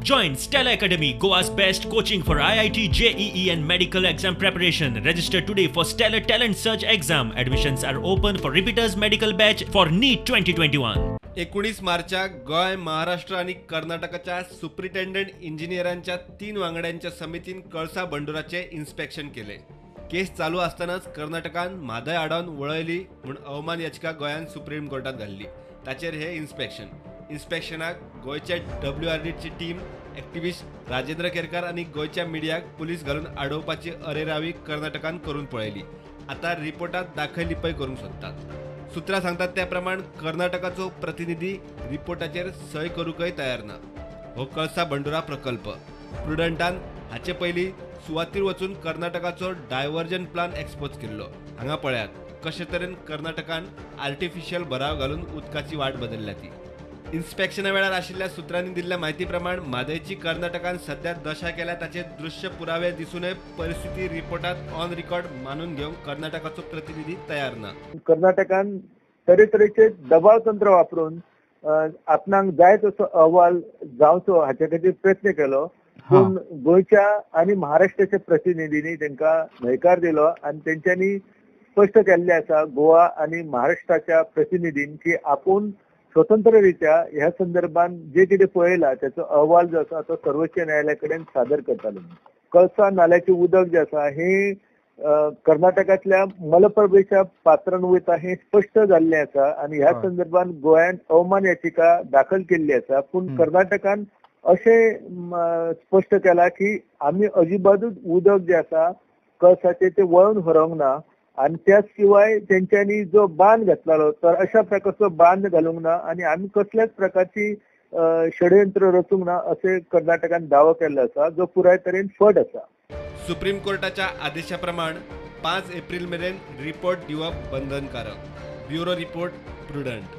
Join Stellar Academy, Goa's best coaching for IIT, JEE and medical exam preparation. Register today for Stellar Talent Search exam. Admissions are open for repeaters medical batch for NEET 2021. 19 मार्चाक गोंय, महाराष्ट्र आनी कर्नाटकाच्या superintendent इंजिनियरांच्या 3 वांगड्यांच्या समितीन Kalasa बंडुराचे inspection केले. केस चालू आसतनाच कर्नाटकान म्हादय आडावन वळयली म्हूण अवमान याचिका गोंयान सुप्रीम कोर्टात घाल्ली. ताचेर हे इन्स्पेक्शन. इन्स्पेक्शनाक गोंयच्या WRDची टीम, एक्टिविस्ट राजेंद्र केरकार आनी गोंयच्या मिडियाक पुलीस घालून आडोवपाची अरेरावी कर्नाटकान करून पळयली. आतां रिपोर्टात दाखय लिपय करूंक सोदतात. सूत्रां सांगतात त्या प्रमाण कर्नाटकाचो प्रतिनिधी रिपोर्टाचेर सय करूंकय तयार ना. हो कळसा बंडुरा प्रकल्प प्रुडंटान हाचे पयलीं सुवातीर वचून कर्नाटकाचो डायव्हर्जन प्लान एक्सपोज केल्लो. हांगा पळयात कशे तरेन कर्नाटकान आर्टिफिशियल भराव घालून उदकाची वाट बदलल्या ती. इन्स्पेक्शना वेळार आशिल्ल्या सूत्रांनी दिल्ल्या म्हायती प्रमाण म्हादयची कर्नाटकान सध्या दशा केल्या ताचे दृश्य पुरावे दिसूनय परिस्थिती रिपोर्टात ऑन रिकॉर्ड मानून घेवंक कर्नाटकाचो प्रतिनिधी तयार ना. कर्नाटकान तरेतरेचे दबाव तंत्र वापरून आपणाक जाय तसो अहवाल जावचो हाचे खातीर प्रयत्न केलो, पूण गोंयच्या आनी महाराष्ट्राच्या प्रतिनिधींनी तांकां न्हयकार दिलो आनी तेंच्यांनी स्पश्ट केल्लें आसा गोवा आनी महाराष्ट्राच्या प्रतिनिधीन की आपूण स्वतंत्र रित्या ह्या संदर्भात जे कितें पळयला त्याचो अहवाल जो आसा तो सर्वोच्च न्यायालया कडेन सादर करतालो. कळसा नाल्याचें उदक जें आसा हें कर्नाटकांतल्या मलप्रभेच्या पात्रान वयता हें स्पश्ट जाल्लें आसा आनी ह्या संदर्भात गोंयांत अवमान याचिका दाखल केल्ली आसा, पूण कर्नाटकान अशें स्पश्ट केलां की आमी अजिबातूच उदक जें आसा कळसाचें तें वळोवन व्हरूंक ना आनी त्याच शिवाय तेंच्यांनी जो बांद घातलालो तर अशा प्रकारचो बांद घालूंक ना आनी आमी कसल्याच प्रकारची षडयंत्र रचूंक ना अशें कर्नाटकान दावो केल्लो आसा, जो पुराय तरेन फट आसा. सुप्रीम कोर्टाच्या आदेशा प्रमाण 5 एप्रिल मेरेन रिपोर्ट दिवप बंधनकारक. Bureau report, Prudent.